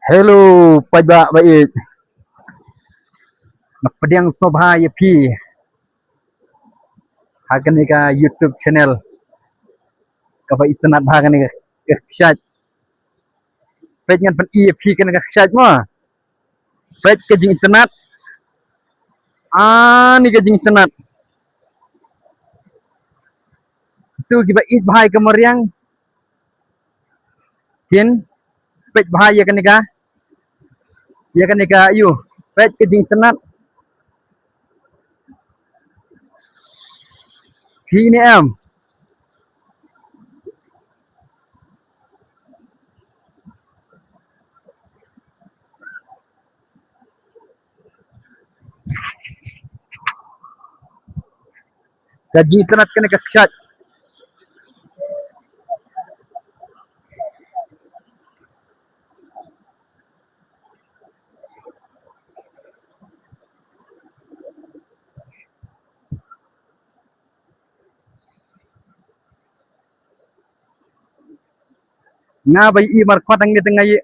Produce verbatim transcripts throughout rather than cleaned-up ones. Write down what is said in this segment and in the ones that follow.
Hello, paidbah ba ïeit. Nga pdiang sngewbha ïa phi ha kane ka YouTube channel kaba itynnad bha, kane ka, ka kshaid. Peit, ngan pyni ïa phi kane ka kshaid mo. Peit ka jingitynnad. Ani ka jingitynnad. Kito kiba ïeit bha ïa ka mariang kin peit bha ïa kane ka, ïa kane ka, ïoh. Peit ka jingitynnad. Phi ïohi ne em? Ka jingitynnad kane ka kshaid. Nga ba ïohi markhot hangne te nga ïohi.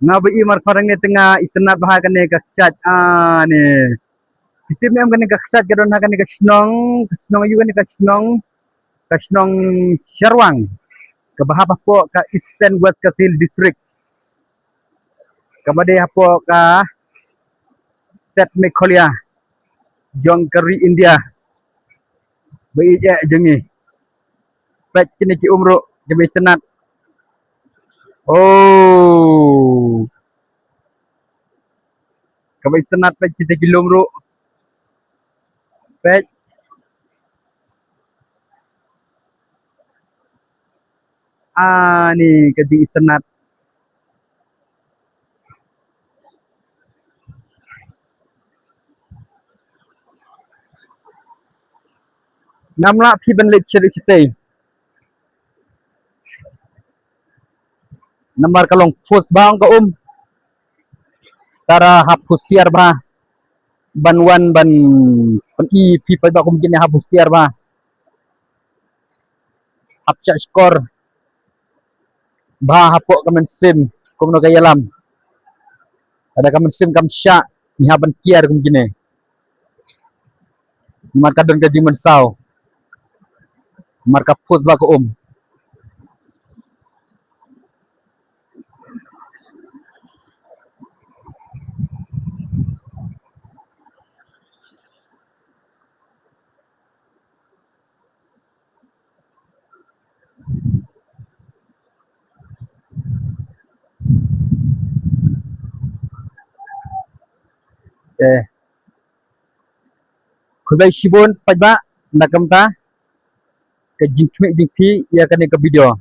Nga ba ïohi markhot hangne te nga itynnad bha kane ka kshaid, ah, ne. Phi tip ne em, kane ka kshaid ka don ha kane ka shnong, ka shnong, ïoh, kane ka shnong, ka shnong Sharwang, kaba hap hapoh ka Eastern West Khasi Hills District, kaba dei hapoh ka state Meghalaya jong ka ri India ba ïeit jong ngi. Peit kine ki um ruh, kiba itynnad. Oh. Kaba itynnad, peit kita ki lum ruh. Peit. Ani ka jingitynnad. Ngam lah phi ban leit shatei shatei. Namar ka long phus bha ong ka um. Tara hap husiar bha ban wan ban pyni phi paidbah kum kine, hap husiar bha. Hap shah shkor bha hapoh ka mynsiem kumno ka ïalam. Lada ka mynsiem kam shah, ngi hap ban kiar kum kine. Namar ka don ka jingmynsaw. Namar ka phus bha ka um. Eh. Khublei shibun paidbah na ka bynta ka jingkhmih jong phi ïa kane ka video.